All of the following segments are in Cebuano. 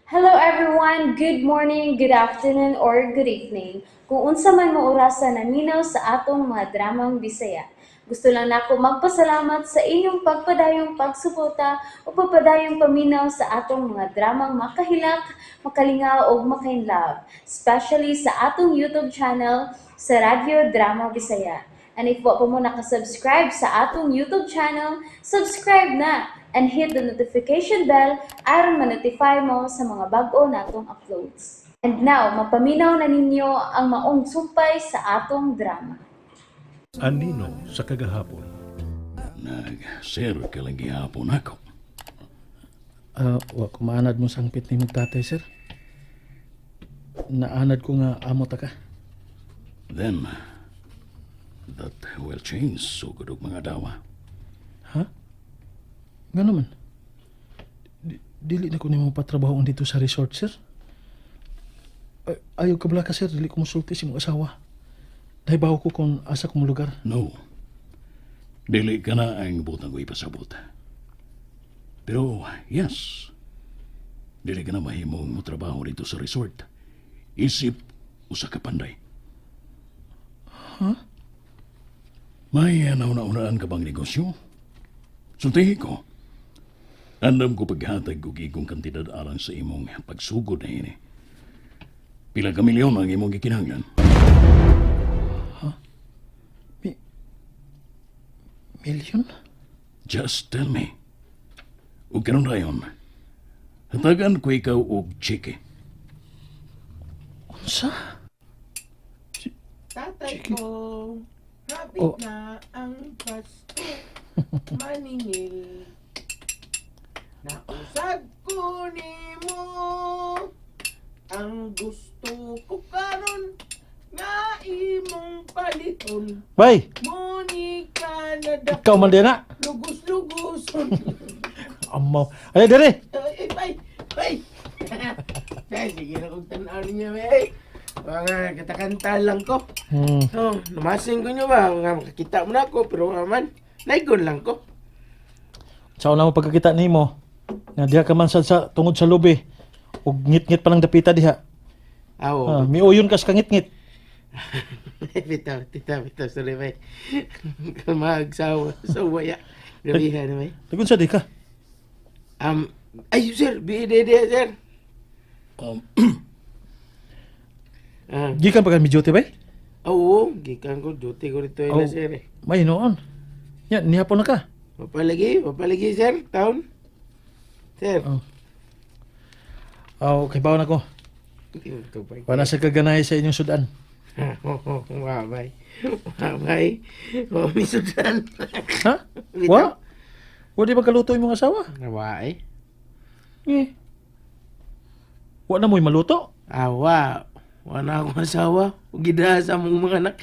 Hello everyone! Good morning, good afternoon, or good evening. Kung unsa man mo orasa naminaw sa atong mga dramang Bisaya. Gusto lang nako magpasalamat sa inyong pagpadayong pagsuporta o pagpadayong paminaw sa atong mga dramang makahilak, makalingaw ug makainlove, especially sa atong YouTube channel sa Radyo Drama Bisaya. And if wa pa mo nakasubscribe sa atong YouTube channel, subscribe na and hit the notification bell aron ma-notify mo sa mga bag-o natong uploads. And now, mapaminaw na ninyo ang maong sumpay sa atong drama. Anino sa kagahapon. Nag-sir ka lang gihapon ako. Ah, wa ko maanad mo sangpit ni tatay, sir. Naanad ko nga amo ta ka. Then, that will change sugod og mga dawa. Ha? Nga naman. Dili na ko nimo patrabaho dito sa resort, sir. Ay, ayaw ka bala ka, sir. Dili ko musulti sa imong asawa. Nahibaw ko kung asa ko lugar. No. Dili ka na ang butang ko ipasabot. Pero, yes. Dili ka na mahimong mo trabaho dito sa resort. Isip usa ka panday. Huh? May nauna-unaan ka bang negosyo? Sultihi ko. Andam ko paghatag og igong kantidad alang sa imong pagsugod na ini. Pila ka milyon ang imong gikinahanglan? Million? Just tell me. Ug karon dayon, hatagan ko ikaw og tseke. Unsa? Tatay ko, rapid Oh. na ang Pasko, maningil. Nausad ko nimo ang gusto ko karon nga imong paliton. Bay, Monica na dako, ikaw man din na. lugos-lugos. Amaw. Ay, dere. Ay, bay, bay. Ay, sige na kong tanaw ninyo, bay. Mga katakanta lang ko. Oh, namasin ko nyo ba? Nga makakita mo na ako, pero man, naigon lang ko. Sa una mo pagkakita nimo, nga diha ka man sa tungod sa lubi, ug ngit-ngit pa lang dapita diha. Awo. Ah, miuyon kas ka ngit-ngit. Bitaw, tita, bitaw, sorry, bay. Kalmag, sawa, sawa, ya. Grabihan na, bay. Lagun sa di ka. Ay, sir, bi, sir. Ah, Gikan pa kami duty bay? Oo, gikan ko, duty ko rito Oh. na, sir. Eh. May noon. Ya, nihapon na ka. Mapalagi, mapalagi, sir, taon. Sir. Oh. Oh, okay, bawon ako. Ito, bay. Wala sa kaganahe sa inyong sudan. Wa, bay. Wa, bay. Wa, may sudan. Ha? Wa? Wa di ba kaluto imong asawa? Wa, eh. Eh. Wa na mo'y maluto. Awa, wala akong asawa. Ug gidaa sa among mga anak.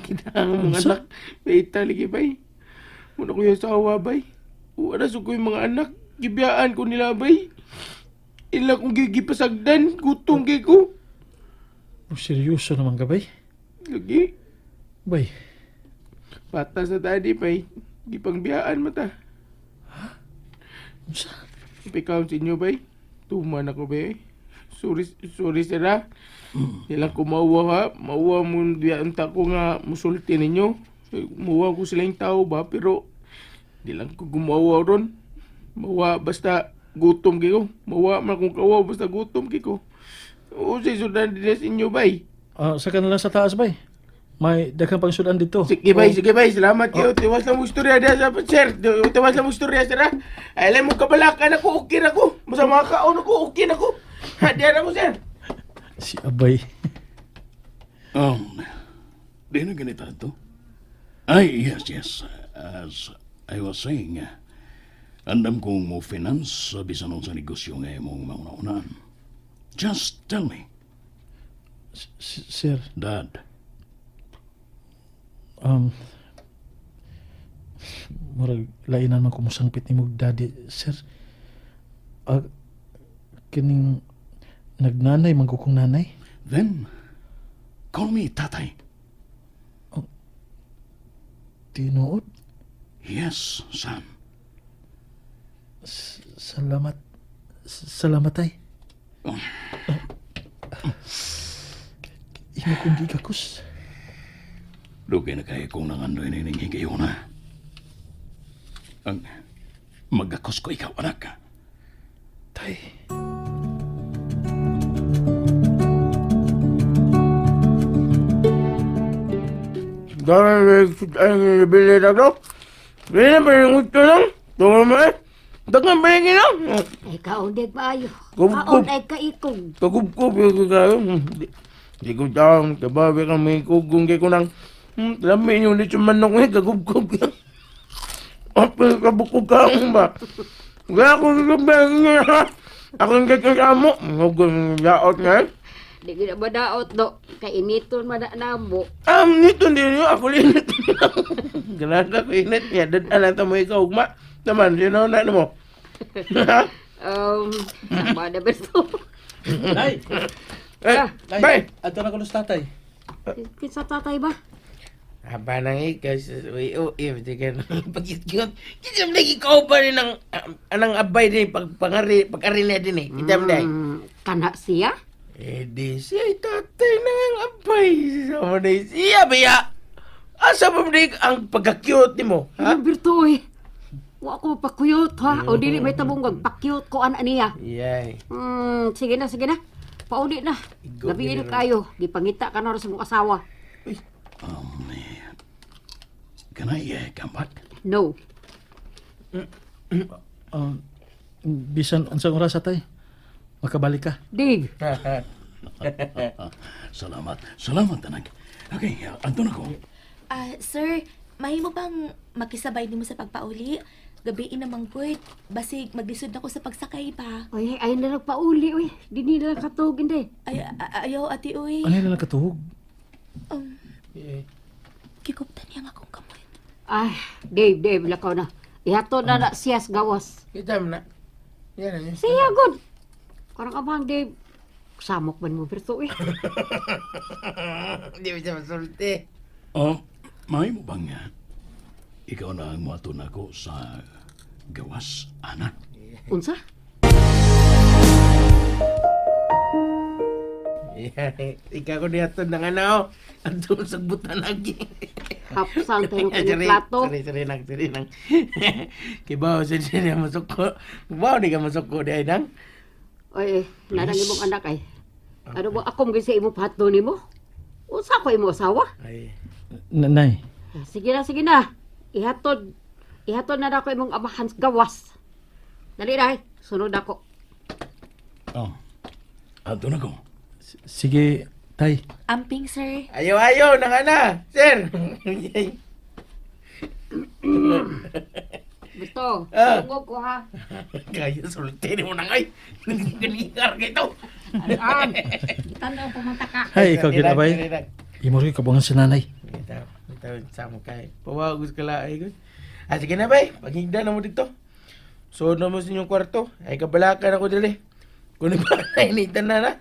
Gidaa ang mga Unsa? anak. Baita lagi bay. Wala ko yung asawa bay. Wala sa ko yung mga anak. Gibiyaan ko nila bay. Ila kong gigipasagdan. Gutom kay ko. Oh, seryoso naman ka bay? Lagi. Bay, Bata sa tadi bay. Gipangbiyaan mata. unsa? Ipikaw sa inyo bay. Tuman ako bay. Sorry, sorry sir ha. Ilang ko mauwa ha. Mauwa mo diyaan ta ko nga musulti ninyo. Muwa ko sila yung tao ba pero di lang ko gumawa ron. Mauwa basta gutom kiko. Mauwa man kong kawaw basta gutom kiko. Oo, say sudan din sa inyo bay. Ah, sa kanila sa taas bay. May daghang pang sudan dito. Sige bay, sige bay. Salamat kayo. Tiwas lang mo istorya diya sa sir. Tiwas lang mo istorya sir ha. Ay, alam mo kabalakan ako, okay na ko. Basta mga kaon ako, okay na ko. Ha, diyan ako sir. Si Abay. Di na ganito to. Ay, yes. As I was saying, andam kong mo finance sa bisan sa negosyo nga imong mauna-unaan. Just tell me, Sir, Dad. Murag lainan man ko mosangpit nimo daddy, sir. Ah, kining nagnanay man ko kong nanay. Then, call me tatay. Tinuod. Yes, son. Salamat. Salamat ay. Imo kong gigakos. Dugay na kay kong nangandoy na ining higayuna. Ang magakos ko ikaw, anak. Tay. Dahil ay bili na to. Bili na pa yung gusto lang. Tungo mo eh. Dagan pa yung ginang. Ay, kaon di maayo. Gub, Kaon gub. ay kaikong. Kagubkob yung kayo. Di ko taong kababi kang may kugong kay ko nang. Lami yung lechon manok eh. Kagubkob ka. Apel kabukog ka ba? Kaya ako nga. Ako yung kaya mo. Huwag yaot nga eh. Di gina madaot do. Kay initon man na namo. Nito din yun. Ako linit. Ganahan ko init niya. Dadaan na mo ikaw ugma. Naman, sino na mo? Sama na Berto. Nay! Eh, Nay! bye! Ato na ko sa tatay. Kinsa tatay ba? Aba nang ikaw sa uy uy di ka pagkit-kit. Kita mo lagi ikaw pa rin ang anang abay din pag pangari pag-ari na din eh. Kita mo dai. Kana siya? Eh di siya ay tatay na ang abay. Sama na siya ba Asa ba di ang pagka-cute nimo? Ha? Ha? Berto oy. Wa ko pakuyot ha. O dili may tabong pakyut ko ana niya. Yay. Sige na, sige na. Pauli na. Igo, Gabi gina kayo. Gipangita ka na rin sa mong asawa. Can I come back? No. Bisan unsang oras tay? Makabalik ka. Dave. Salamat. Salamat, anak. Okay, anto na ko. Ah, sir, mahimo bang makisabay nimo sa pagpauli? Gabi namang good. Basig maglisod na ko sa pagsakay pa. Oy, ay na nagpauli oy. Di nila katog hindi. Ay, ayaw ate uy. Ano na nakatuhog? Giguptan niya ang akong kamot. Ay, Dave, Dave, lakaw na. Ihato na na siya sa gawas. Kita mo na. Yan na. Siya, good. Karang abang, Dave. Samok man mo, Berto, eh. Hindi mo siya masulti. Oh, may mo bang ikaw na ang muato na ko sa gawas, anak? Unsa? Yeah. Ikaw ko niya ito ng ano. Ang sagbutan lagi. Hapsang tayo ng plato. Sorry, sorry lang, sorry lang. Kibaw sa siya masuko. Kibaw di ka masuko di ay nang. Oy, narang imong anak ay. Ano ba akong gisa imo pahatlo nimo? Unsa ko imo asawa? Ay. Nay, Sige na, sige na. Ihatod. Ihatod na nako imong amahan sa gawas. Dali na, ay. Sunod ako. Oh, anto na ko. sige, tay. Amping, sir. Ayaw, ayaw, nang ana. Sir. Berto, Ah. tungog ko ha. Kaya sulti ni mo nang ay. Ganigar kayo. An, gitan-aw pumunta ka. Hay, ikaw gid abay. Imo rin kabungan si nanay. Ito, ito, sama kay. Pawagos ka lang, ay. Ah, sige na, bay. Paghigda na mo dito. Suod na mo sa inyong kwarto. Ay, kabalakan ako dali. Kung ba na, initan na na.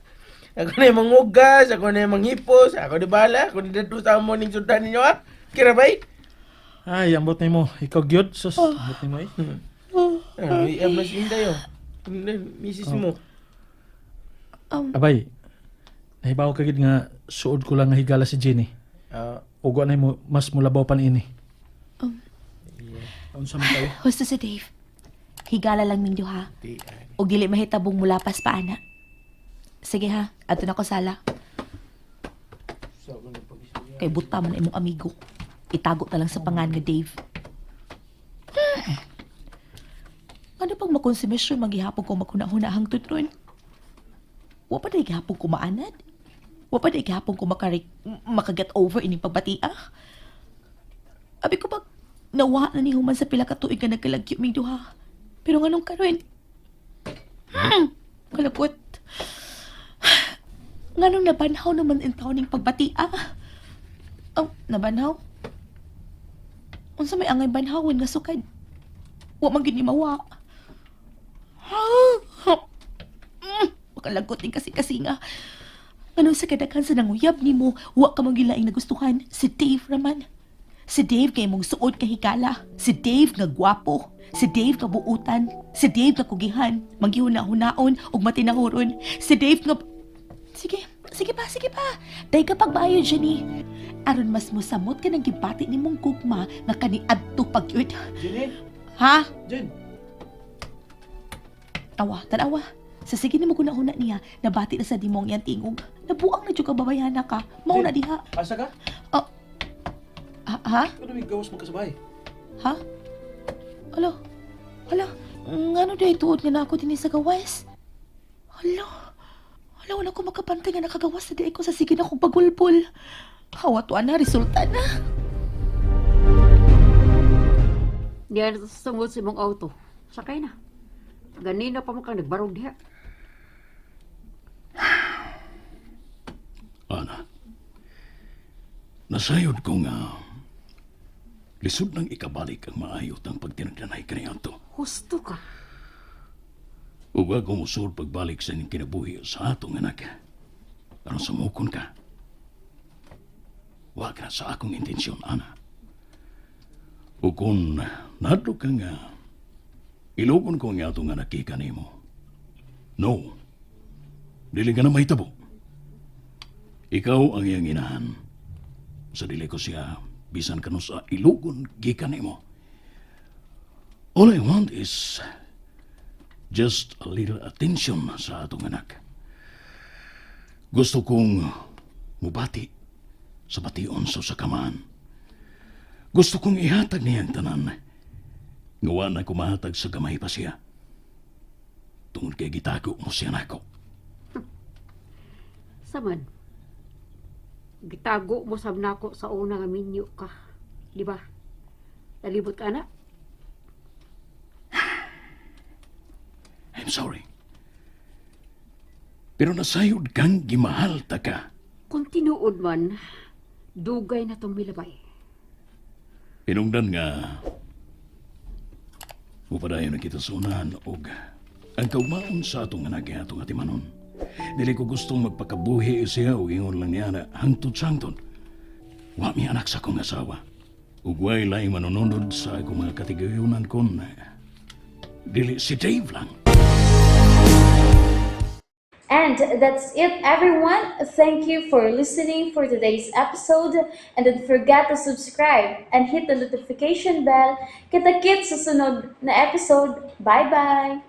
Ako na yung mangugas, ako na yung manghipos, ako di bala, ako di dito sa amo ning sundan ninyo, ha? Kira, bay? Ay, ambot nimo. Ikaw gyud sus. Ambot nimo eh. Ay, mas hinday, oh. Misis mo. Abay. Nahibaw ka gid nga suod ko lang nga higala si Jenny. Ah, Ugwa na mo mas mulabaw pa niini. Unsa man tayo? Husto si Dave. Higala lang ming duha. di, ay. Og dili mahitabong mulapas pa ana. Sige ha, adto na ko sala. Kay buta man imong amigo. Itago ta lang sa pangan nga Dave. Ano pang makonsumisyon manggihapon ko maghuna-huna hangtod ron? Wa pa day gihapon ko maanad. Wa pa day gihapon ko makaget over ining pagbatia. Abi ko bag nawa na ni human sa pila ka tuig nga nagkalagyo ming duha. Pero nganong karon? Kalapot. Nganong nabanhaw naman in taon ning pagbatia? Oh, nabanhaw? Unsa may angay banhawon nga sukad? Wa man gyud ni mawa. Makalagot ning kasi-kasi nga. Nganong sa kadaghan sa nanguyab nimo, wa ka man gyud laing nagustuhan si Dave raman. Si Dave kay mong suod ka higala. Si Dave nga gwapo. Si Dave nga buutan. Si Dave nga kugihan. Manggihuna-hunaon ug matinahuron. Si Dave nga... Sige, Sige pa, sige pa. Day ka pagbayo, Jenny. Aron mas musamot ka ng gibati ni mong gugma nga kaniadto pag yun. Jenny? Ha? Jen! Awa, tanawa. Sa sige ni mo guna-una niya, nabati na sa dimong iyang tingog. Nabuang na jud ka babayhana ka. Mao na diha. Asa ka? Ha? Ha? Ano may gawas magkasabay? Ha? Alo? Hala, ngano day tuod nga na ako dinhi sa gawas? Hala, hala, wala ko makabantay nga nakagawas na di ko sa sige na akong pagulpol. Hawa to na, resulta na. Diyan na sa sungod sa imong auto. Sakay na. Ganina pa man kang nagbarog diha. Ana, nasayod ko nga lisod nang ikabalik ang maayot ang pagtinagdanay kaniadto. Husto ka. Ug wa ko mosul pagbalik sa inyong kinabuhi sa atong anak. Aron sumukon ka. Wa ka na sa akong intensyon, Ana. Ug kung nahadlok ka nga, ilugon ko ang atong anak gikan nimo. No. Dili ka na mahitabo. Ikaw ang iyang inahan. Sa dili ko siya, bisan kanu sa ilugon gikan nimo. All I want is just a little attention sa atong anak. Gusto kong mubati sa bation sa usa ka maan. Gusto kong ihatag niya ang tanan. Nga wa na kumahatag sa gamay pa siya. Tungod kay gitago mo siya nako. Saman. Gitago mo sab nako sa una nga minyo ka. Di ba? Nalibot ka na. I'm sorry. Pero nasayod kang gimahal ta ka. Kung tinuod man, dugay na tong milabay. Hinungdan nga mupadayon na kita sa unahan og ang kaugmaon sa atong anak kay atong atimanon. Dili ko gustong magpakabuhi siya og ingon lang niya na hangtod sa hangtod. Wa mi anak sa akong asawa. Ug way laing manunod sa akong mga katigayunan kon dili si Dave lang. And that's it, everyone. Thank you for listening for today's episode. And don't forget to subscribe and hit the notification bell. Kita-kits sa sunod na episode. Bye-bye!